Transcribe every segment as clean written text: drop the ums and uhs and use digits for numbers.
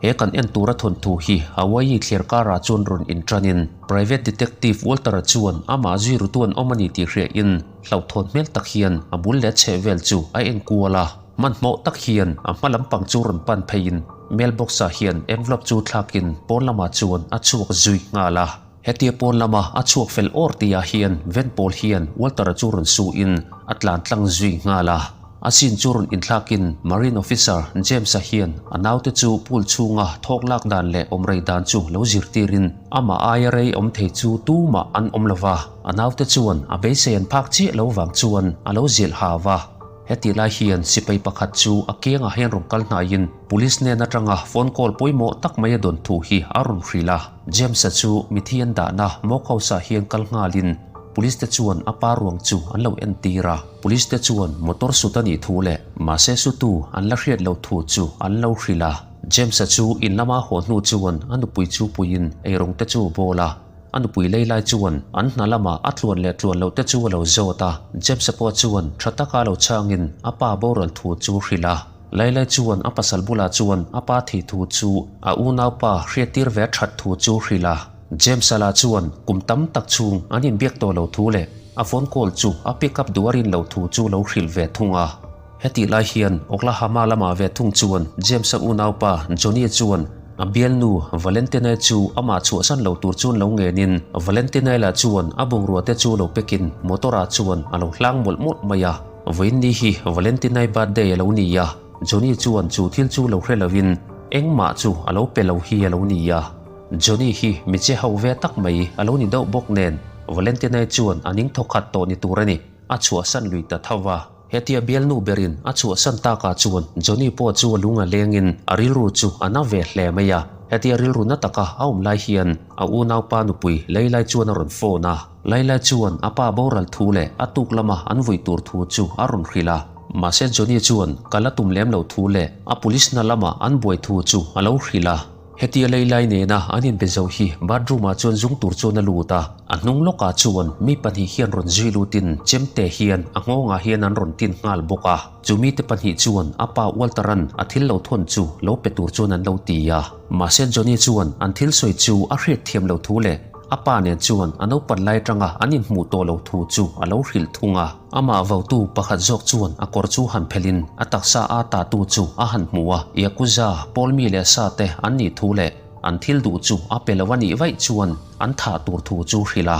He kan en tura thawnthu hi Hawaii thliar karah chuan rawn inṭanin Private Detective Walter-a chuan amah zui rutu an awm a ni tih hriain hlauhthawn hmel tak hian a bul leh a chheh vel chu a enkual a. Hmanhmawh tak hian a hma lampang chu rawn pan pheiin mailbox-ah hian envelope chu thlakin pawn lamah chuan a chhuak zui nghal a. Hetia pawn lama a chhuak fel awr tihah hian Van Pawl hian Walter-a chu rawn suhin a tlan tlang zui nghal a. A sin chu rawn inthlakin Marine Officer James-a hian a naute chu pool chhunga thawk lak dan leh awm rei dan chu lo zirtirin amah aia rei awm thei chu tumah an awm lova, a naute chuan a beisei an phak chiah lo vang chuan a lo zilh ha va. Hetih lai hian sipai pakhat chu a kiangah hian rawn kal hnaiin Police hnen atanga phone call pawimawh tak mai a dawn thu hi a rawn hrilh a. James-a chu mithi an dahna Mock House-ah hian kal nghalin Police te chuan a pa ruang chu an lo entir a. Police te chuan motor sut a nih thu leh mahse sutu an la hriat loh thu chu an lo hrilh a. James-a chu in lama haw hnu chuan a nupui chu puiin eirawng te chu bawl a. A nupui lei lai chuan an hna lamah a tluan leh tluan loh te chu a lo zawt a, James-a pawh chuan tha taka a lo chhangin a pa boral thu chu hrilh a. Lailai chuan a pasal bulah chuan a pa thih thu chu a unaupa hriattir ve that thu chu hrilh a. James-a lah chuan kum tam tak chhung an inbiak tawh lo thu leh a phone call chu a pick up duh a rin loh thu chu lo hrilh ve thung a. Hetih lai hian Oklahoma lamah ve thung chuan James-a unaupa Johnny chuan a bialnu Valentina chu amah chhuahsan lo tur chuan lo ngenin Valentina lah chuan a bungrua te chu lo pekin motor-ah chuan a lo hlang mawlh mawlh mai a. Vawiin ni hi Valentina-i birthday a lo ni a, Johnny chuan chu thil chu lo hre lovin engmah chu a lo pe lo hi a lo ni a. Johnny hi mi che ho ve tak mai a lo ni deuh bawk nen Valentina-i chuan a ning thawkhat tawh ni tur a ni, a chhuahsan lui ta tho va. Hetia bialnu berin a chhuahsan takah chuan Johnny pawh chu a lung a lengin a rilru chu a na ve hle mai a. Hetia rilru na taka a awm lai hian a unaupa nupui Leilai chuan a rawn phone a. Leilai chuan a pa boral thu leh a tuk lama an vui tur thu chu a rawn hrilh a. Mahse Johnny chuan kal a tum lem lo thu leh a police hna lama an buai thu chu a lo hrilh a. Hetia Leilai nena an inbe zo hi bathroom ah chuan zung tur chuan a lut a, a hnung lawkah chuan mi pahnih hian rawn zui lutin chemte hian a nghawngah hian an rawn tin nghal bawk a. Chu mite pahnih chuan a pa Walter-a'n a thil lo thawn chu lo pe tur chuan an lo ti a. Mahse Johnny chuan an thil sawi chu a hriat thiam lo thu leh a pa nen chuan a naupan lai atanga an inhmuh tawh lo thu chu a lo hrilh thung a. Amah vautu pakhat zawk chuan a kawr chu han phelhin a taksa a tatu chu a han hmu a, Yakuza pawl mi leh sa te an nih thu leh an thil duh chu a pe lo a nih vaih chuan an thah tur thu chu hrilh a.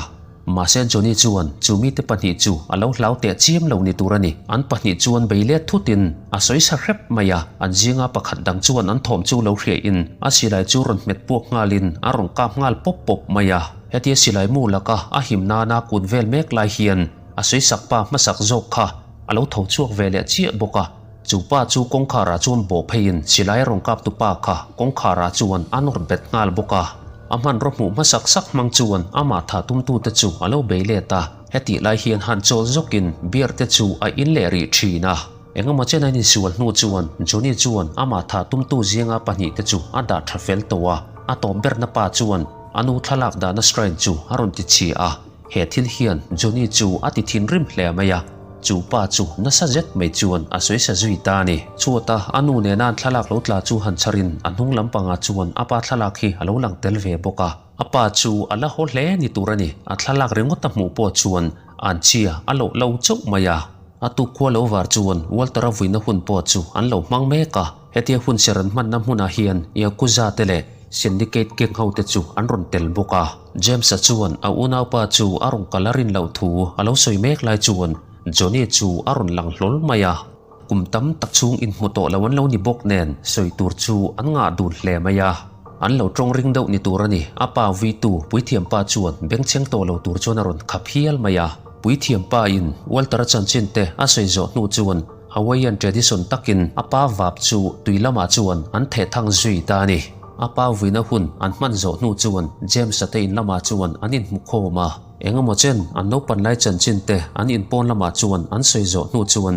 Mahse Johnny chuan chu mite pahnih chu a lo hlau teh chiam lo ni tur a ni. An pahnih chuan bei let thutin a sawi sa hrep mai a, an zinga pakhat dang chuan an thawm chu lo hriahin a silai chu rawn hmet puak nghalin a rawn kap nghal pawp pawp mai a. Hetia silai mu laka a him nana kun vel mek lai hian A sawisak pa hmasak zawk kha a lo tho chhuak ve leh chiah bawk a, chu pa chu kawngkharah chuan bawh pheiin silai rawn kaptu pa kha kawngkharah chuan a nawr bet nghal bawk a. A hmanraw hmuh hmasak sak hmang chuan amah tha tumtute chu a lo bei let a, hetih lai hian han chawl zawkin beer te chu a in leh rih thin a. Engemaw chen a insual hnu chuan Johnny chuan amah tha tumtu zinga pahnihte chu a dah tha fel tawh a, a tawp berna pa chuan a nu thlalak dahna shrine chu a rawn ti chhia a. He thil hian Johnny chu a ti thinrim hle mai a, chu pa chu nasa zet mai chuan a sawi sa zui ta a ni. Chhuata a nu nena an thlalak lo tla chu han chharin a hnung lampangah chuan a pa thlalak hi a lo lang tel ve bawk a. A pa chu a la haw hle ni tur a ni, a thlalak ringawt a hmuh pawh chuan an chhia a loh lo chauh mai a. A tuk khua lo var chuan Walter-a vuina hun pawh chu an lo hmang mek a, hetia hun ser an hmanna hmunah hian Yakuza te leh Syndicate gang ho te chu an rawn tel bawk a. James-a chuan a unaupa chu a rawn kal a rin loh thu a lo sawi mek lai chuan Johnny chu a rawn lang hlawl mai a. Kum tam tak chhung inhmu tawh lo an lo ni bawk nen sawi tur chu an ngah dun hle mai a. An lo tawng ring deuh ni tur a ni. A pa vuitu Puithiampa chuan bengchheng tawh lo tur chuan a rawn khap hial mai a. Puithiampa in Walter-a chanchin te a sawi zawh hnu chuan Hawaiian tradition takin a pa vap chu tui lamah chuan an theh thang zui ta a ni. A pa vuina hun an hman zawh hnu chuan James-a te in lamah chuan an inhmu khawm a. Engemaw chen an naupan lai chanchin te an inpawn lamah chuan an sawi zawh hnu chuan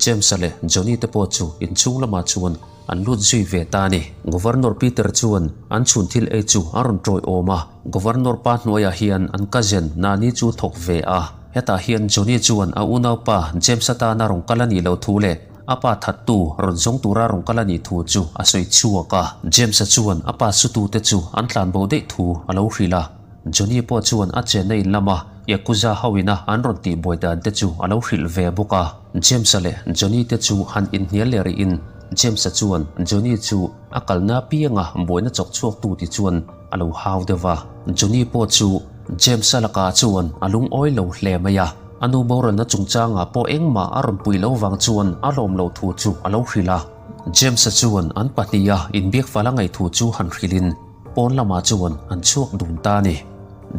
James-a leh Johnny te pawh chu inchhung lamah chuan an lut zui ve ta a ni. Governor Peter chuan an chhun thil ei chu a rawn tawi awm a, Governor pa hnuaiah hian an cousin Nani chu thawk ve a. Hetah hian Johnny chuan a unaupa James atana rawn kal a nih loh thu leh a pa thattu rawn zawng tura rawn kal a nih thu chu a sawi chhuak a. James-a chuan a pa sutute chu an tlanbo daih thu a lo hrilh a. Johnny pawh chuan a chenna in lama Yakuza ho ina an rawn tihbuai dan te chu a lo hrilh ve bawk a. James-a leh Johnny te chu han inhnial leh rihin James-a chuan Johnny chu a kalna apianga buaina chawk chhuaktu ti chuan a lo hau deuh a. Johnny pawh chu James-a lakah chuan a lungawi lo hle mai a. A nu boralna chungchangah pawh engmah a rawn pui lo vang chuan a lawm loh thu chu a lo hrilh a. James-a chuan an pahniha inbiak fal a ngaih thu chu han hrilhin pawn lamah chuan an chhuak dun ta a ni.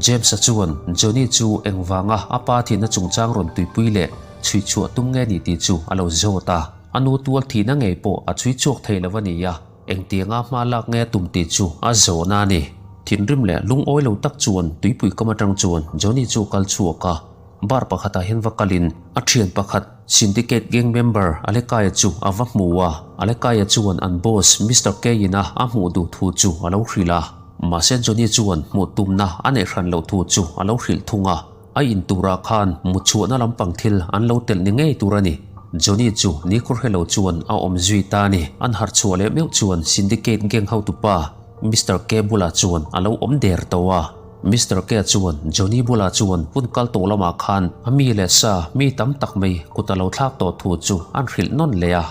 James-a chuan Johnny chu engvanga a pa thihna chungchang rawn tuipui leh chhui chhuah tum nge ni tih chu a lo zawt a. A nu tual thihna ngei pawh a chhui chhuak thei lo a ni a, engtianga hma lak nge tum tih chu a zawhna a ni. Thinrim leh lungawi lo tak chuan tuipui kam atang chuan Johnny chu kal chhuak a. Bar pakhatah hian va kalin a thian pakhat Syndicate gang member Alekaya chu a va hmu a, Alekaya chuan an boss Mister K-in a a hmuh duh thu chu a lo hrilh a. Mahse Johnny chuan hmuh tumna a neih hran loh thu chu a lo hrilh thung a, a in turah khan mutchhuahna lampang thil an lo telh ni ngei tur a ni. Johnny chu nikhur hre lo chuan a awm zui ta a ni. An harh chhuah leh meuh chuan Syndicate gang hotupa Mister K bulah chuan a lo awm der tawh a. Mister K chuan Johnny bulah chuan hun kal tawh lamah khan a mi leh sa mi tam tak mai kut a lo thlak tawh thu chu an hrilh nawn leh a.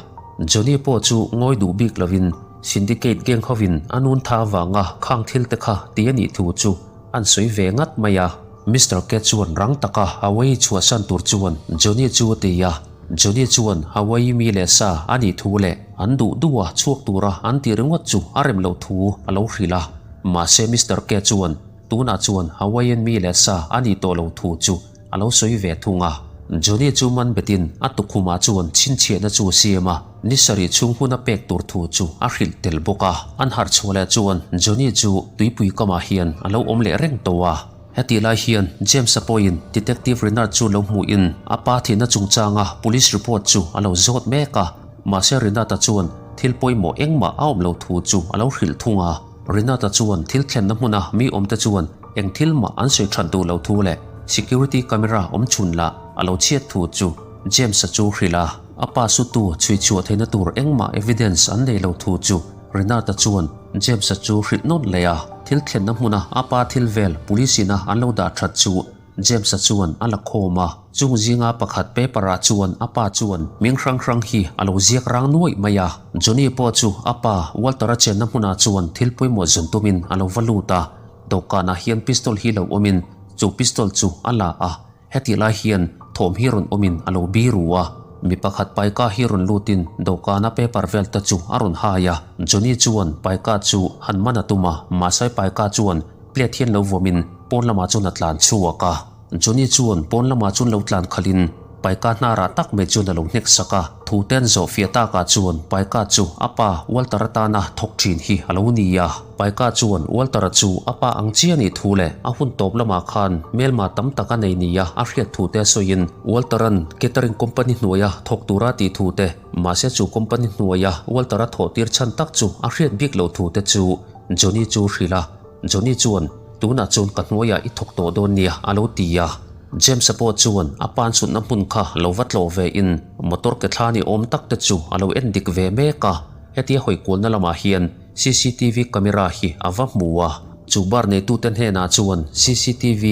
Johnny pawh chu ngawi duh bik lovin Syndicate gang hovin a nun tha avanga khang thil te kha ti a nih thu chu an sawi ve ngat mai a. Mister K chuan rang taka Hawaii chhuahsan tur chuan Johnny chu a ti a. Johnny chuan Hawaii mi leh sa a nih thu leh an duh duh a chhuak tura an tih ringawt chu a rem loh thu a lo hrilh a. Mahse Mister K chuan tunah chuan Hawaiian mi leh sa a nih tawh lo thu chu a lo sawi ve thung a. Johnny chu man betin a tukhumah chuan chhinchhiahna chu a siam a, ni sarih chhung hun a pek tur thu chu a hrilh tel bawk a. An harh chhuah leh chuan Johnny chu tuipui kamah hian a lo awm leh reng tawh a. Hetih lai hian James-a pawhin Detective Renard chu lo hmuhin a pa thihna chungchanga police report chu a lo zawt mek a. Mahse Renard-a chuan thil pawimawh engmah a awm lo thu chu a lo hrilh thung a. Renard-a chuan thil thlenna hmuna mi awmte chuan eng thil mah an sawi that duh lo thu leh security camera awm chhun lah a lo chhiat thu chu James-a chu hrilh a. A pa sutu chhui chhuah theihna tur engmah evidence an nei lo thu chu Renard-a chuan James-a chu hrilh nawt leh a. Thil thlenna hmuna a pa thil vel police ina an lo dah that chu James-a chuan a la khawm a, chung zinga pakhat paper-ah chuan a pa chuan hming hrang hrang hi a lo ziak rang nuaih mai a. Johnny pawh chu a pa Walter-a chenna hmunah chuan thil pawimawh zawn tumin a lo va lut a, dawhkanah hian pistol hi lo awmin chu pistol chu a la a, hetih lai hian thawm hi rawn awmin a lo biru a. Mi pakhat paika hi rawn lutin dawhkana paper vel te chu a rawn hai a, Johnny chuan paika chu han man a tum a, mahse paika chuan Plate hian lo vawmin pawn lamah chuan a tlan chhuak a. Johnny chuan pawn lamah chuan lo tlan khalhin Paika hnarah tak mai chuan a lo hnek sak a. Thu ten zawh fiah takah chuan Paika chu a pa Walter atana thawk thin hi a lo ni a. Paika chuan Walter-a chu a pa ang chiah nih thu leh a hun tawp lamah khan hmelma tam tak a nei nia a hriat thu te sawiin Walter-a'n catering company hnuaia thawk tura tih thu te, mahse chu company hnuaia Walter-a thawh tir chhan tak chu a hriat bik loh thu te chu Johnny chu hrilh a. Johnny chuan, Tunah chuan ka hnuaiah i thawk tawh dawn nia, a lo ti a. James-a pawh chuan a pan chhutna hmun kha lo va tlawh ve in motor ke thla ni awm tak te chu a lo en dik ve mek a. Hetia hawi kualna lamah hian cctv camera hi a va hmu a. Chu bar neitute hnenah chuan cctv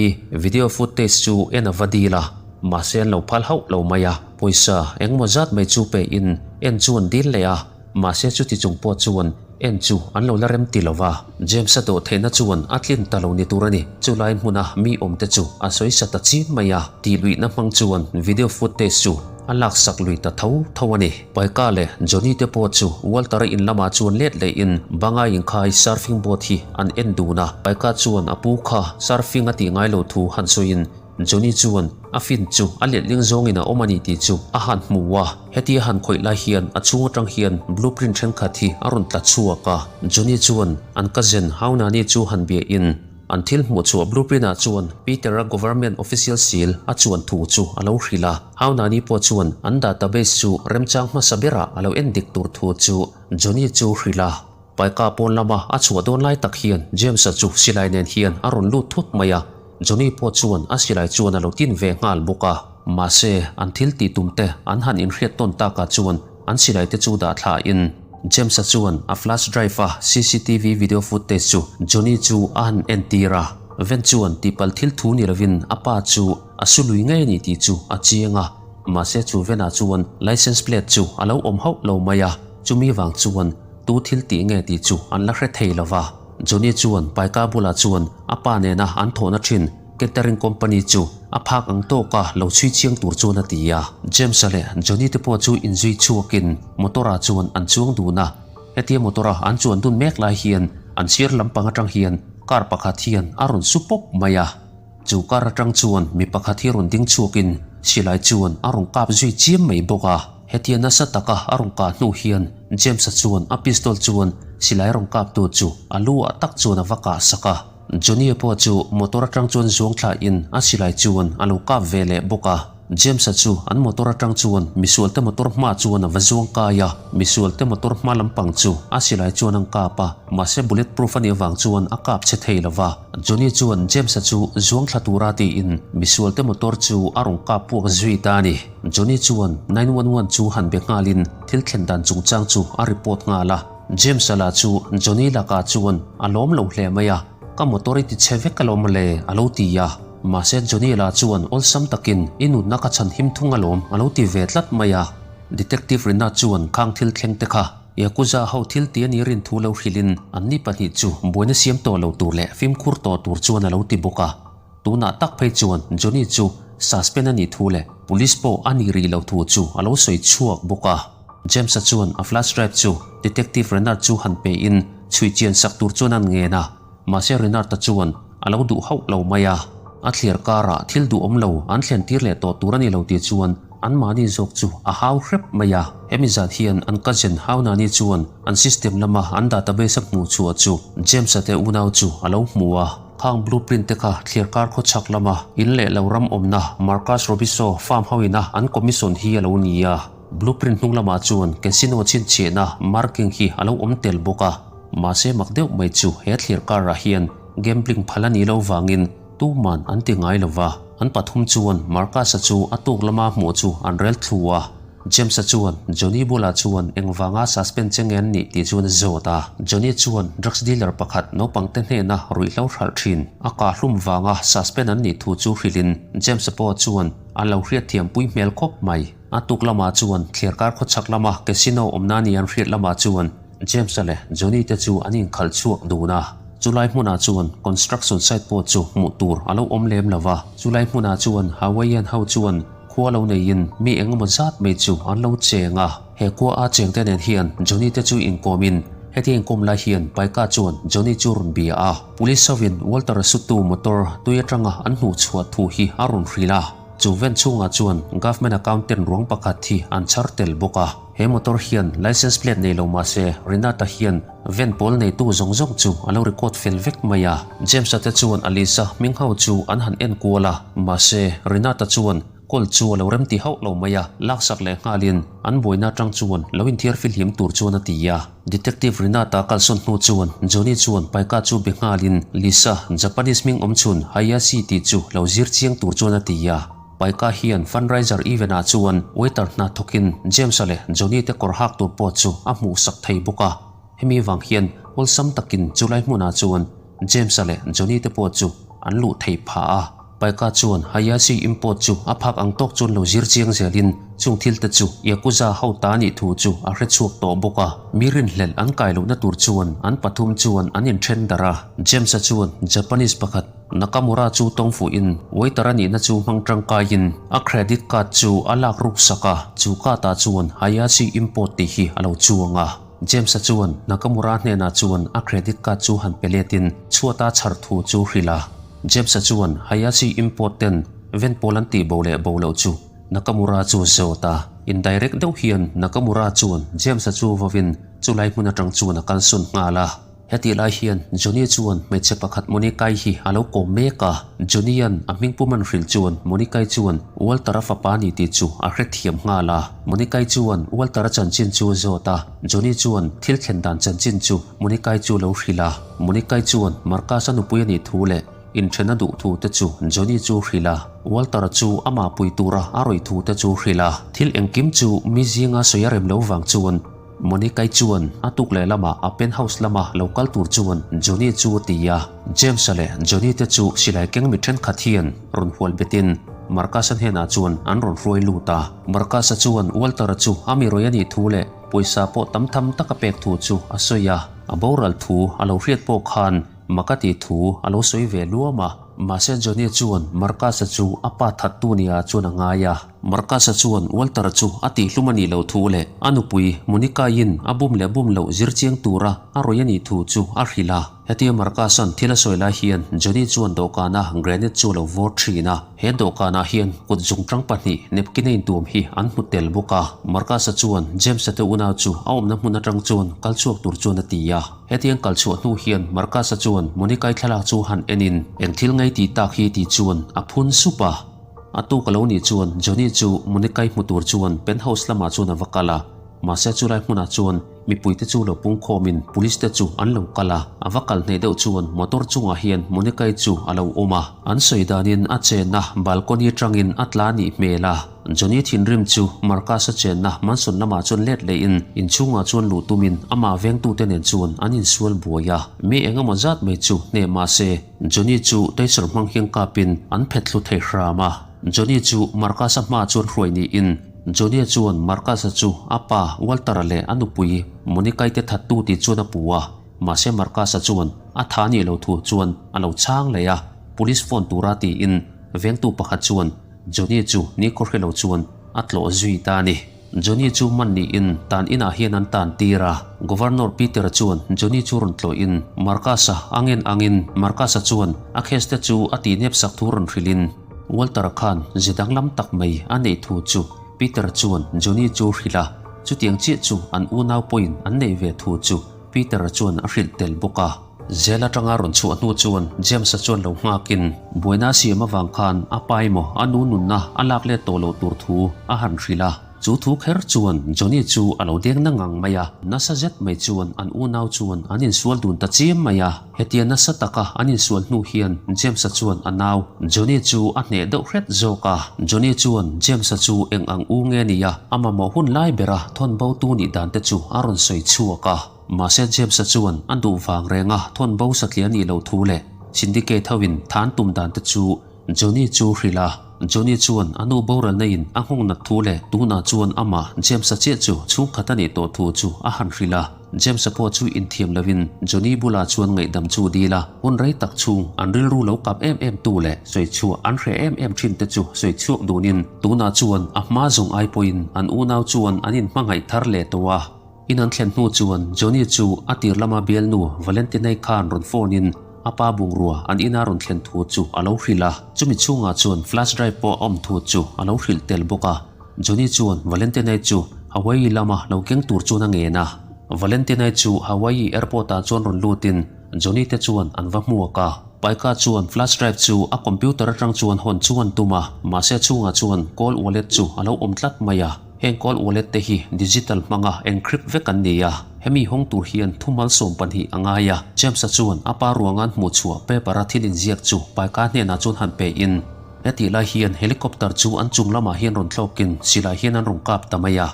video footage chu en a va dil a, mahse an lo phal hauh lo mai a. Pawisa engmaw zat mai chu pe in en chu an dil leh a. Mahse chuti chung pawh chuan en chu an lo la rem ti lo va, James-a dawh theihna chuan a tlin ta lo ni tur a ni. Chulai hmuna mi awmte chu a sawi sa ta chin mai a, tih luihna hmang chuan video footage chu a laksak lui ta tho tho a ni. Paika leh Johnny te pawh chu Walter-a in lamah chuan let lehin banga inkhai surfing board hi an en dun a, Paika chuan a pu kha surfing a tih ngai lo thu han sawiin Johnny chuan a fin chu a letling zawngin a awm a ni tih chu a han hmu a, hetia han khawih lai hian a chhung atang hian blueprint thenkhat hi a rawn tla chhuak a. Johnny chuan an cousin Haunani chu han bia in an thil hmuh chhuah blueprint ah chuan Peter-a government official seal a chuan thu chu a lo hrilh a. Haunani pawh chuan an database chu remchang hmasa berah a lo en dik tur thu chu Johnny chu hrilh a. Paika pawn lama a chhuah dawn lai tak hian James-a chu silai nen hian a rawn lut thut mai a, Johnny pawh chuan a silai chuan a lo tin ve nghal bawk a. Mahse, an thil tih tum te an han inhriat tawn takah chuan. an silai te chu dah thla in James-a chuan a flash drive a cctv video footage chu Johnny chu a han entir a. Van chuan tihpalh thil thu ni lovin a pa chu a su lui ngei a ni tih chu a chiang a, mahse chu van-ah chuan license plate chu a lo awm hauh lo mai a, chumi vang chuan tu thil tih nge tih chu an la hre thei lo va. Johnny chuan Paika bulah chuan a pa nena an thawhna thin Catering company chu a phak ang tawka lo chhui chiang tur chuan a ti a. James-a leh Johnny te pawh chu inzui chhuakin motor-ah chuan an chuang dun a. Hetia motor-a an chuan dun mek lai hian an sir lampang atang hian car pakhat hian a rawn su pawp mai a. Chu car atang chuan mi pakhat hi rawn ding chhuakin silai chuan a rawn kap zui chiam mai bawk a. Hetia nasa taka a rawn kah hnu hian James-a chuan a pistol chuan silai rawn kaptu chu a lu ah tak chuan a va kah sak a. Johnny-a pawh chu motor atang chuan zuang thla in a silai chuan a lo kap ve leh bawk a. James-a chu an motor atang chuan misualte motor hma chuan a va zuang kai a, misualte motor hma lampang chu a silai chuan an kap a, mahse bullet proof a nih avang chuan a kap che thei lo va. Johnny chuan James-a chu zuang thla tura tiin misualte motor chu a rawn kap puak zui ta a ni. Johnny chuan 911 chu han be nghalin thil thlen dan chungchang chu a report nghal a. James-a lah chu Johnny lakah chuan a lawm lo hle mai a, Ka motor i ti chhe vek alawm le a lo ti a. Mahse Johnny lah chuan awlsam takin i nunna ka chhan him thung alawm a lo ti ve tlat mai a. Detective Rina chuan khang thil thleng te kha Yakuza ho thil ti a ni rin thu lo hrilhin anni pahnih chu buaina siam tawh lo tur leh fimkhur tawh tur chuan a lo ti bawk a. Tunah tak phei chuan Johnny chu suspend a nih thu leh police pawh a nih rih lo thu chu a lo sawi chhuak bawk a. James-a chuan a flash drive chu Detective Renard chu han pe in chhui chian sak tur chuan an ngen a, mahse Renard-a chuan a lo duh hauh lo mai a. A thliar karah thil duhawm lo an thlen tir leh tawh tur a ni lo tih chuan anmahni zawk chu a hau hrep mai a. Hemi zat hian an cousin Haunani chuan an system lama an database a hmuh chhuah chu James-a te unau chu a lo hmu a. Khang blueprint te kha thliar kar khaw chhak lama in leh lo ram awmna Marcus Robiso farm ho ina an commission hi a lo ni a. Blueprint hnung lamah chuan casino chhinchhiahna marking hi a lo awm tel bawk a, mahse mak deuh mai chu he thlir car ah hian gambling phal a nih loh vangin tuman an ti ngai lo va. An pathum chuan Marcus-a chu a tuk lama hmuh chu an rel thlu a, James-a chuan Johnny bulah chuan engvanga suspend che nge an nih tih chuan a zawt a. Johnny chuan drugs dealer pakhat naupangte hnena ruihhlo hralh thin a kahhlum vanga suspend an nih thu chu hrilhin James-a pawh chuan a lo hriatthiampui hmel khawp mai. A tuk lamah chuan thliarkar khawchhak lama casino awmna ni an hriat lamah chuan James-a leh Johnny te chu an inkhalh chhuak dun a. Chulai hmunah chuan construction site pawh chu hmuh tur a lo awm lem lo va. Chulai hmunah chuan Hawaiian ho chuan khua lo neiin mi engemaw zat mai chu an lo cheng a. He khua a chengte nen hian Johnny te chu inkawmin hetia inkawm lai hian Paika chuan Johnny chu rawn bia a. Police hovin Walter-a sutu motor tui atanga an hnuhchhuah thu hi a rawn hrilh a. Chu van chhungah chuan Government Accountant ruang pakhat hi an chhar tel bawk a. He motor hian license plate nei lo mahse Renata hian van pawl neitu zawng zawng chu a lo record fel vek mai a. James-a te chuan Alisa hming ho chu an han en kual a, mahse Renata chuan call chu a lo remti hauh lo mai a, laksak leh nghalin an buaina atang chuan lo inthiar filhim tur chuan a ti a. Detective Renata kalsawn hnu chuan Johnny chuan Paika chu be nghalin Lisa, Japanese hming awm chhun Hayashi tih chu lo zir chiang tur chuan a ti a. Paika hian fundraiser event ah chuan waiter hna thawkin James-a leh Johnny te kawr hak tur pawh chu a hmuhsak thei bawk a. Hemi vang hian awlsam takin chulai hmunah chuan James-a leh Johnny te pawh chu an luh theih phah a. Paika chuan Hayashi import chu a phak ang tawk chuan lo zir chiang zelin chung thil te chu Yakuza ho ta nih thu chu a hre chhuak tawh bawk a. Mi rinhlelh an kai lohna tur chuan an pathum chuan an inthen darh a. James-a chuan Japanese pakhat Nakamura chu tawng fuhin waiter a nihna chu hmang tangkaiin a credit card chu a lak ruk sak a, chu card ah chuan Hayashi import tih hi a lo chuang a. James-a chuan Nakamura hnenah chuan a credit card chu han pe letin chhuata chhar thu chu hrilh a. James-a chuan Hayashi import ten ven pawl an tih bo leh bo loh chu Nakamura chu zawt a. Indirect deuh hian Nakamura chuan James-a chu vawin chulai hmun atang chuan a kalsawn nghal a. Hetih lai hian Johnny chuan hmeichhe pakhat Monica-i hi a lo kawm mek a. Johnny-a'n a hmingpum an hrilh chuan Monica-i chuan Walter-a fapa a ni tih chu a hrethiam nghal a. Monica-i chuan Walter-a chanchin chu a zawt a, Johnny chuan thil thlen dan chanchin chu Monica-i chu lo hrilh a. Monica-i chuan Marcus-a nupui a nih thu leh. Inṭhen a duh thu te chu Johnny chu hrilh a, Walter-a chu amah pui tura a rawih thu te chu hrilh a. Thil engkim chu mi zinga sawi a rem lo vang chuan Monica-i chuan a tuk leh lamah a penthouse lama lo kal tur chuan Johnny chu a ti a. James-a leh Johnny te chu silai keng mi ṭhenkhat hian rawn hual betin Marcus-a hnenah chuan an rawn hruai lut a. Marcus-a chuan Walter-a chu a mi rawih a nih thu leh pawisa pawh tam tham tak a pek thu chu a sawi a. A boral thu a lo hriat pawh khan Mak a tih thu a lo sawi ve luam a. Mahse Johnny chuan Marcus-a chu a pa thattu nia chuan a ngai a. Marcus-a chuan Walter-a chu a tihhlum a nih loh thu leh a nupui Monica-in a bum leh bum loh zir chiang tura a rawih a nih thu chu a hrilh a. Hetia Marcus-a'n thil a sawi lai hian Johnny chuan dawhkana granite chu a lo vawr thin a. He dawhkanah hian kut zungtang pahnih napkin a intuam hi an hmu tel bawk a. Marcus-a chuan James-a te unau chu a awmna hmun atang chuan kal chhuak tur chuan a ti a. Hetiang kal chhuah hnu hian Marcus-a chuan Monica-i thlalak chu han enin eng thil ngei tih tak hi tih chuan a phun sup a. A tuk a lo nih chuan Johnny chu Monica-i hmu tur chuan penthouse lamah chuan a va kal a. Mahse chulai hmunah chuan mipuite chu lo pungkhawmin police te chu an lo kal a. A va kal hnaih deuh chuan motor chungah hian Monica-i chu a lo awm a. An sawi danin a chenna balcony atangin a tla nih hmel a. Johnny thinrim chu Marcus-a chenna mansion lamah chuan let lehin inchhungah chuan luh tumin amah vengtute nen chuan an insual buai a. Mi eng emaw zat mai chu hneh mah se Johnny chu taser hmang hian kapin an phet thlu thei hram a. Johnny chu Marcus-a hmaah chuan hruai niin Johnny-a chuan Marcus-a chu a pa Walter-a leh a nupui Monica-i te thattu tih chuan a pu a. Mahse Marcus-a chuan a tha nih lo thu chuan a lo chhang leh a, police phone tura tiin vengtu pakhat chuan Johnny chu ni khaw hre lo chuan a tlawh zui ta a ni. Johnny chu man niin tan inah hian an tan tir a. Governor Peter chuan Johnny chu rawn tlawhin Marcus-a a ngen angin Marcus-a chuan a case te chu a tih nep sak thu rawn hrilhin Walter-a khan ze danglam tak mai a neih thu chu Peter chuan Johnny chu hrilh a, chutiang chiah chu an unau pawhin an neih ve thu chu Peter-a chuan a hrilh tel bawk a. Zel atanga rawn chhuah hnu chuan James-a chuan lo nghakin buaina siam avang khan a pa emaw a nu nunna a lak let tawh loh tur thu a han hrilh a. Chu thu kher chuan Johnny chu a lo deng na ngang mai a, nasa zet mai chuan an unau chuan an insual dun ta chiam mai a. Hetia nasa taka an insual hnu hian James-a chuan a nau Johnny chu a hneh deuh hret zawk a. Johnny chuan James-a chu eng ang u nge nia a mamawh hun lai bera thawn bo tu nih dan te chu a rawn sawi chhuak a. Mahse James-a chuan a duh vang renga thawn bo satliah nih loh thu leh Syndicate hoin than tum dan te chu Johnny chu hrilh a. Johnny chuan a nu boralna in a nghawng nat thu leh tunah chuan amah James-a chiah chu chhungkhat a nih tawh thu chu a han hrilh a. James-a pawh chu inthiam loin Johnny bulah chuan ngaihdam chu dil a, hun rei tak chhung an rilru lo kap em em tu leh sawi chhuah an hreh em em thin te chu sawi chhuak dunin tunah chuan a hma zawng ai pawhin an unau chuan an inhmangaih thar leh tawh a. In an thlen hnu chuan Johnny chu a tir lama bialnu Valentinai khan rawn phone in a pa bungrua an ina rawn thlen thu chu a lo hrilh a, chumi chhungah chuan flash drive pawh a awm thu chu a lo hrilh tel bawk a. Johnny chuan Valentinai chu Hawaii lama lo keng tur chuan a ngen a. Valentinai chu Hawaii airport ah chuan rawn lutin Johnny te chuan an va hmuak a. Paika chuan flash drive chu a computer atang chuan hawn chu an tum a, mahse chhungah chuan call wallet chu a lo awm tlat mai a. Heng call wallet te hi digital hmanga encrypt vek an ni a, hemi hawng tur hian thumal 12 a ngai a. James-a chuan a pa ruangan hmuhchhuah paper-a thil inziak chu Paika hnenah chuan han pe in, Hetih lai hian helicopter chu an chung lamah hian rawn thlawkin silai hian an rawn kap ta mai a.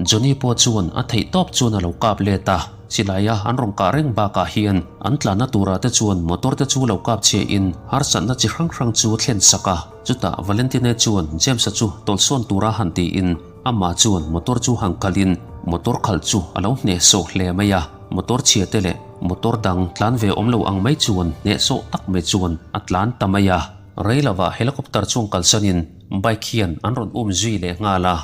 Johnny pawh chuan a theih tawp chuan a lo kap let a, silaia an rawn kah reng bakah hian an tlanna turah te chuan motor te chu lo kap chhe in harsatna chi hrang hrang chu thlen sak a. Chutah Valentine chuan James-a chu tawlhsawn tura han tiin amah chuan motor chu han kalhin motor khalh chu a lo hnehsawh hle mai a, motor chhia te leh motor dang tlan ve awm lo ang mai chuan hnehsawh tak mai chuan a tlan ta mai a. Rei lovah helicopter chuan kalsanin bike hian an rawn um zui leh nghal a.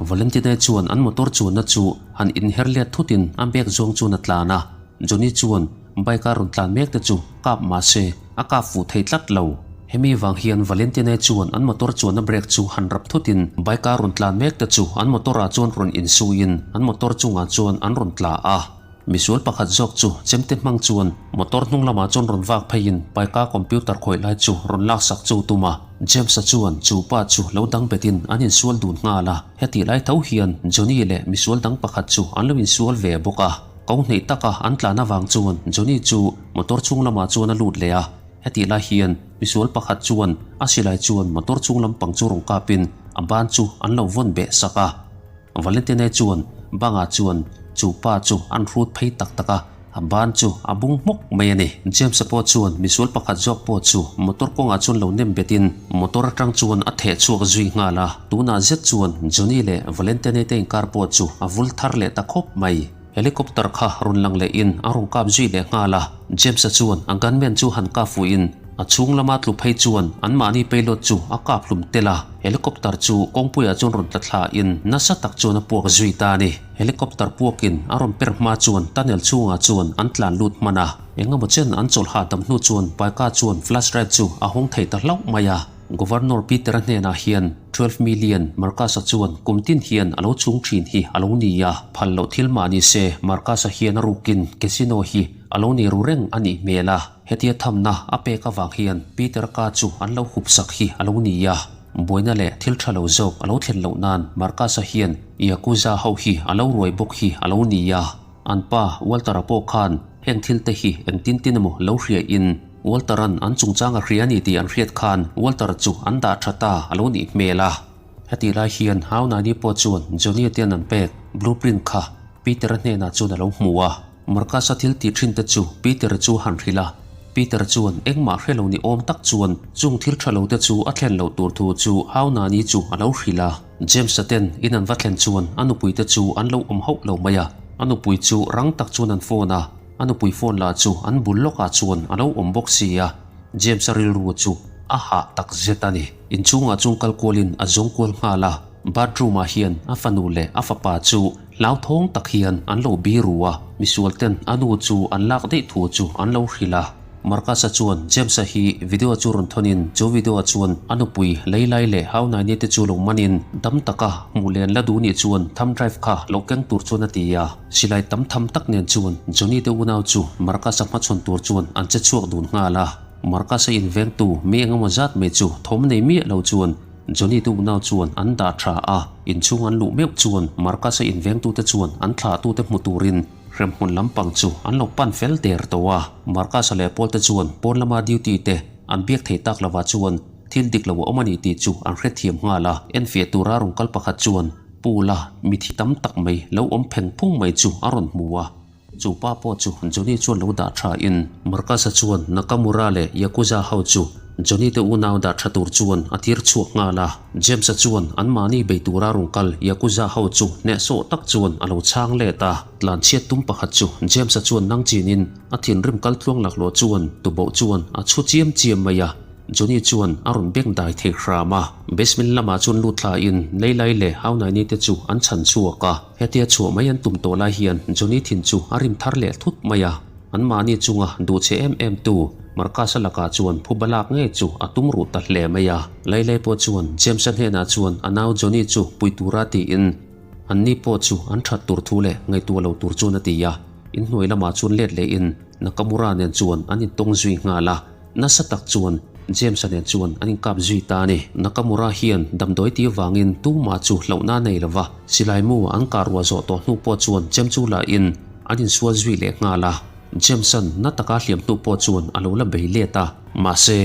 Valentine chuan an motor chuanna chu han inher let thutin a bag zawng chuan a tlan a. Johnny chuan bike a rawn tlan mek te chu kap mah se a kap fuh thei tlat lo. Hemi vang hian Valentine chuan an motor chuanna brake chu han rap thutin bike a rawn tlan mek te chu an motor ah chuan rawn insuiin an motor chungah chuan an rawn tla a. Misual pakhat zawk chu chemte hmang chuan motor hnung lamah chuan rawn vak pheiin Paika computer khawih lai chu rawn laksak chu tum a. James-a chuan chu pa chu lo dang betin an insual dun nghal a. Hetih lai tho hian Johnny leh misual dang pakhat chu an lo insual ve bawk a. Ko hneih taka an tlan avang chuan Johnny chu motor chhung lamah chuan a lut leh a. Hetih lai hian. misual pakhat chuan a silai chuan motor chung lampang chu rawn kapin a ban chu an lo vawn beh sak a. Valentine chuan bangah chuan chu pa chu an hrut phei tak tak a, a ban chu a bung hmawk mai a ni. James-a pawh chuan misual pakhat zawk pawh chu motor kawngah chuan lo nem betin motor atang chuan a theh chhuak zui nghal a. Tunah zet chuan Johnny leh Valentine te inkar pawh chu a vul thar leh ta khawp mai. Helicopter kha rawn lang lehin a rawn kap zui leh nghal a, James-a chuan a gunman chu han kap fuhin a chhung lama tlu phei chuan anmahni payload chu a kap hlum tel a, helicopter chu kawngpuiah chuan rawn tla thlain nasa tak chuan a puak zui ta a ni. Helicopter puakin a rawn per hma chuan tunnel chhungah chuan an tlan lut hman a, engemaw chen an chawlh hahdam hnu chuan Paika chuan flash drive chu a hawng thei ta hlauh mai a. Governor Peter-a hnenah hian 12 million Marcus-a chuan kum tin hian a lo chhung thin hi a lo ni a, phal loh thil mah ni se Marcus-a hian a rukin casino hi a lo ni ru reng a nih hmel a, hetia thamna a pek avang hian Peter-a ka chu an lo hup sak hi a lo ni a. Buaina leh thil tha lo zawk a lo thlen loh nan Marcus-a hian Yakuza ho hi a lo ruai bawk hi a lo ni a. An pa Walter-a pawh khan heng thil te hi engtin tin emaw lo hria in Walter-a'n an chungchang a hria a ni tih an hriat khan Walter chu an dah tha ta a lo nih hmel a. Hetih lai hian Haunani pawh chuan Johnny-a te an an pek blueprint kha Peter-a hnenah chuan a lo hmu a. Marcus-a thil tih thin te chu Peter-a chu han hrilh a. Peter-a chuan engmah hre lo ni awm tak chuan chung thil tha lo te chu a thlen loh tur thu chu Haunani chu a lo hrilh a. James-a ten in an va thlen chuan a nupui te chu an lo awm hauh lo mai a. A nupui chu rang tak chuan an phone a. A nupui phone lah chu an bul lawkah chuan a lo awm bawk si a, James-a rilru chu a hah tak zet a ni. Inchhungah chuan kal kualin a zawng kual nghal a, bathroom-ah hian a fanu leh a fapa chu hlauthawng tak hian an lo biru a, misual ten a nu chu an lak daih thu chu an lo hrilh a. Marcus-a chuan James-a hi video chu rawn thawnin chu video-ah chuan a nupui Leilai leh Haunaini te chu lo manin dam taka hmuh len la duh nih chuan thumb drive kha lo keng tur chuan a ti a. Silai tam tham tak nen chuan Johnny te unau chu Marcus-a hmachhawn tur chuan an che chhuak dun nghal a. Marcus-a invengtu mi engemaw zat mai chu thawm nei miah lo chuan Johnny te unau chuan an dah tha a. Inchhung an luh meuh chuan Marcus-a invengtute chuan an thlahtute hmu turin Hremhmun lampang chu an lo pan fel der tawh a, Marcus-a leh Paul te chuan pawn lama duty te an biak thei tak lovah chuan thil dik lo a awm a ni tih chu an hrethiam nghal a. Enfiah tura rawn kal pakhat chuan Pool-a mithi tam tak mai lo awm pheng phung mai chu a rawn hmu a, chu pa pawh chu Johnny chuan lo dah tha in Marcus-a chuan Nakamura leh Yakuza ho chu Johnny te unau dah tha tur chuan a tir chhuak nghal a. James-a chuan anmahni bei tura rawn kal Yakuza ho chu hnehsawh tak chuan a lo chhang let a. Tlanchhiat tum pakhat chu James-a chuan nang chinin a thinrim kal tluang laklawh chuan tuboh chuan a chhu chiam chiam mai a. Johnny chuan a rawn beng dai thei hram a. Basement lamah chuan lut thlain Leilai leh Haunaini te chu an chhan chhuak a. Hetia chhuah mai an tum tawh lai hian Johnny thin chu a rim thar leh thut mai a. Anmahni chunga duh che em em tu Marcus-a lakah chuan phuba lak ngei chu a tum ruh ta hle mai a. Lailai pawh chuan James-a hnenah chuan a nau Johnny chu pui tura tiin anni pawh chu an that tur thu leh ngaihtuah lo tur chuan a ti a. Inhnuai lamah chuan let lehin Nakamura nen chuan an intawng zui nghal a. Nasa tak chuan James-a nen chuan an inkap zui ta a ni. Nakamura hian damdawi ti avangin tumah chu hlauhna a nei lova, silai mu an kah ruah zawh tawh hnu pawh chuan chem chu lahin an insual zui leh nghal a. James-a'n na taka hliam hnu pawh chuan a lo la bei let a. Mahse,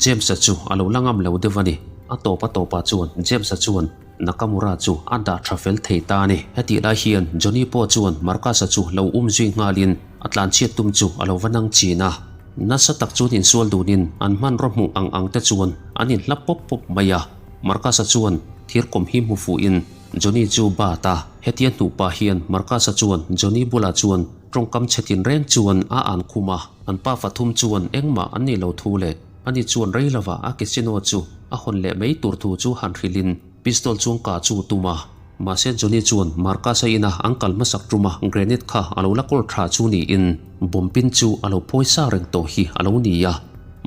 James-a chu a lo la ngam lo deuh a ni. A tawp a tawpah chuan James-a chuan Nakamura chu a dah tha fel thei ta a ni. Hetih lai hian Johnny pawh chuan Marcus-a chu lo um zui nghalin a tlanchhiat tum chu a lo va nang chin a. Nasa tak chuan insual dunin an hmanraw hmuh ang ang te chuan an inhla pawp pawp mai a. Marcus-a chuan thir kawm hi hmu fuhin Johnny chu bat a. Hetia hnuh pah hian Marcus-a chuan Johnny bulah chuan tawngkam chhe tin reng chuan a an khum a. An pa fathum chuan engmah an nih lo thu leh ani chuan rei lova a casino chu a hawn leh mai tur thu chu han hrilhin pistol chuang kah chu tum a. Mahse Johnny chuan Marcus-a ina an kal hmasak tuma grenade kha a lo la kawl tha chu niin bomb pin chu a lo phawi sa reng tawh hi a lo ni a.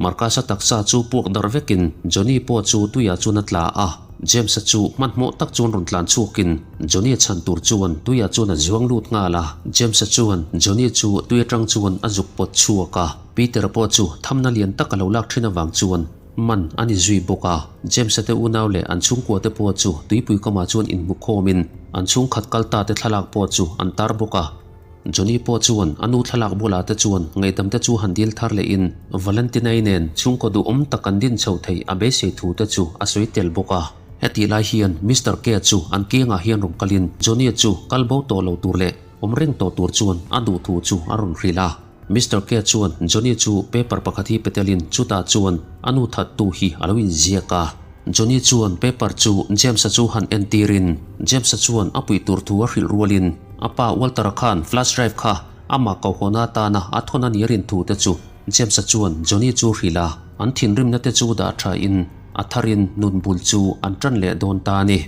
Marcus-a taksa chu puak darh vekin Johnny pawh chu tuiah chuan a tla a. James-a chu hmanhmawh tak chuan rawn tlan chhuakin Johnny-a chhan tur chuan tuiah chuan a zuang lut nghal a. James-a chuan Johnny chu tui atang chuan a zuk pawt chhuak a. Peter-a pawh chu thamna lian tak a lo lak thin avang chuan Man a ni zui bawk a, James-a te unau leh an chhungkua te pawh chu tuipui kamah chuan inhmu khawmin an chhungkhat kal ta te thlalak pawh chu an tar bawk a. Johnny pawh chuan a nu thlalak bulah te chuan ngaihdam te chu han dil thar lehin Valentina-i nen chhungkaw duhawm tak an din chho theih a beisei thu te chu a sawi tel bawk a. Hetih lai hian Mister K chu an kiangah hian rawn kalin Johnny-a chu kal bo tawh lo tur leh awm reng tawh tur chuan a duh thu chu a rawn hrilh a. Mister K chuan Johnny chu paper pakhat hi pe telin chutah chuan a nu thattu hi a lo inziak a. Johnny chuan paper chu James-a chu han entirin James-a chuan a puih tur thu a hrilh rualin a pa Walter-a khan flash drive kha amah kohhawna atana a thawn a nih a rin thu te chu James-a chuan Johnny chu hrilh a. An thinrimna te chu dah thain a tharin nun bul chu an tan leh dawn ta a ni.